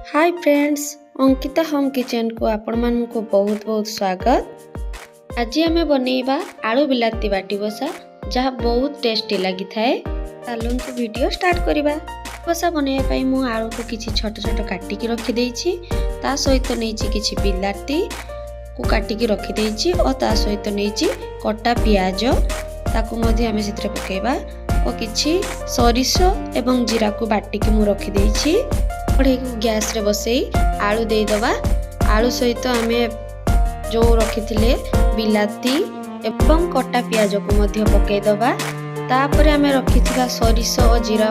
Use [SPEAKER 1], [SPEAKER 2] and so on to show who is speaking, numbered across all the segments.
[SPEAKER 1] High friends, Ankita home କିଚେନ୍କୁ ଆପଣମାନଙ୍କୁ ବହୁତ ବହୁତ ସ୍ୱାଗତ। ଆଜି ଆମେ ବନେଇବା ଆଳୁ ବିଲାତି ବାଟି ବସା, ଯାହା ବହୁତ ଟେଷ୍ଟି ଲାଗିଥାଏ। ଚାଲନ୍ତୁ, ଭିଡ଼ିଓ ଷ୍ଟାର୍ଟ କରିବା। ବସା ବନେଇବା ପାଇଁ ମୁଁ ଆଳୁକୁ କିଛି ଛୋଟ ଛୋଟ କାଟିକି ରଖିଦେଇଛି। ତା ସହିତ ନେଇଛି କିଛି ବିଲାତିକୁ କାଟିକି ରଖିଦେଇଛି ଓ ତା ସହିତ ନେଇଛି କଟା ପିଆଜ, ତାକୁ ମଧ୍ୟ ଆମେ ସେଥିରେ ପକାଇବା ଓ କିଛି ସୋରିଷ ଏବଂ ଜିରାକୁ ବାଟିକି ମୁଁ ରଖିଦେଇଛି। କଢ଼େଇକୁ ଗ୍ୟାସ୍ରେ ବସେଇ ଆଳୁ ଦେଇଦେବା। ଆଳୁ ସହିତ ଆମେ ଯେଉଁ ରଖିଥିଲେ ବିଲାତି ଏବଂ କଟା ପିଆଜକୁ ମଧ୍ୟ ପକାଇଦେବା। ତାପରେ ଆମେ ରଖିଥିବା ସୋରିଷ ଓ ଜିରା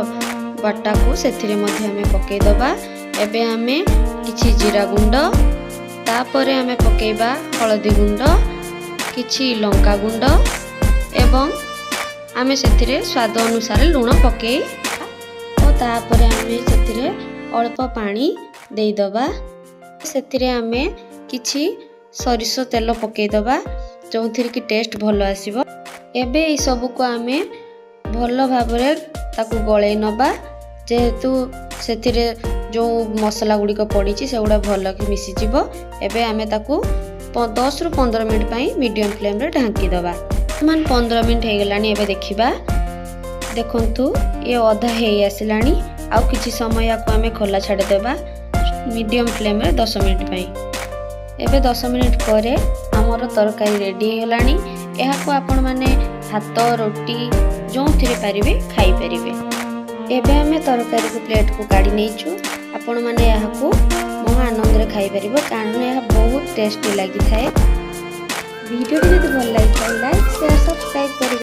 [SPEAKER 1] ବଟାକୁ ସେଥିରେ ମଧ୍ୟ ଆମେ ପକାଇଦେବା। ଏବେ ଆମେ କିଛି ଜିରା ଗୁଣ୍ଡ, ତାପରେ ଆମେ ପକାଇବା ହଳଦୀ ଗୁଣ୍ଡ, କିଛି ଲଙ୍କା ଗୁଣ୍ଡ ଏବଂ ଆମେ ସେଥିରେ ସ୍ୱାଦ ଅନୁସାରେ ଲୁଣ ପକାଇ ଓ ତାପରେ ଆମେ ସେଥିରେ ଅଳ୍ପ ପାଣି ଦେଇଦେବା। ସେଥିରେ ଆମେ କିଛି ସୋରିଷ ତେଲ ପକାଇଦେବା, ଯେଉଁଥିରେ କି ଟେଷ୍ଟ ଭଲ ଆସିବ। ଏବେ ଏଇସବୁକୁ ଆମେ ଭଲ ଭାବରେ ତାକୁ ଗୋଳେଇ ନେବା। ଯେହେତୁ ସେଥିରେ ଯେଉଁ ମସଲା ଗୁଡ଼ିକ ପଡ଼ିଛି, ସେଗୁଡ଼ା ଭଲକି ମିଶିଯିବ। ଏବେ ଆମେ ତାକୁ 10ରୁ 15 ମିନିଟ୍ ପାଇଁ ମିଡ଼ିୟମ୍ ଫ୍ଲେମ୍ରେ ଢାଙ୍କି ଦେବା। ବର୍ତ୍ତମାନ 15 ମିନିଟ୍ ହେଇଗଲାଣି। ଏବେ ଦେଖିବା। ଦେଖନ୍ତୁ, ଇଏ ଅଧା ହେଇ ଆସିଲାଣି। ଆଉ କିଛି ସମୟ ୟାକୁ ଆମେ ଖୋଲା ଛାଡ଼ିଦେବା ମିଡ଼ିୟମ୍ ଫ୍ଲେମ୍ରେ 10 ମିନିଟ୍ ପାଇଁ। ଏବେ 10 ମିନିଟ୍ ପରେ ଆମର ତରକାରୀ ରେଡ଼ି ହେଇଗଲାଣି। ଏହାକୁ ଆପଣମାନେ ଭାତ, ରୁଟି ଯେଉଁଥିରେ ପାରିବେ ଖାଇପାରିବେ। ଏବେ ଆମେ ତରକାରୀକୁ ପ୍ଲେଟ୍କୁ କାଢ଼ି ନେଇଛୁ। ଆପଣମାନେ ଏହାକୁ ମହା ଆନନ୍ଦରେ ଖାଇପାରିବେ, କାରଣ ଏହା ବହୁତ ଟେଷ୍ଟି ଲାଗିଥାଏ। ଭିଡ଼ିଓଟି ଯଦି ଭଲ ଲାଗିଥାଏ, ଲାଇକ୍, ସେୟାର, ସବସ୍କ୍ରାଇବ୍ କରିବେ।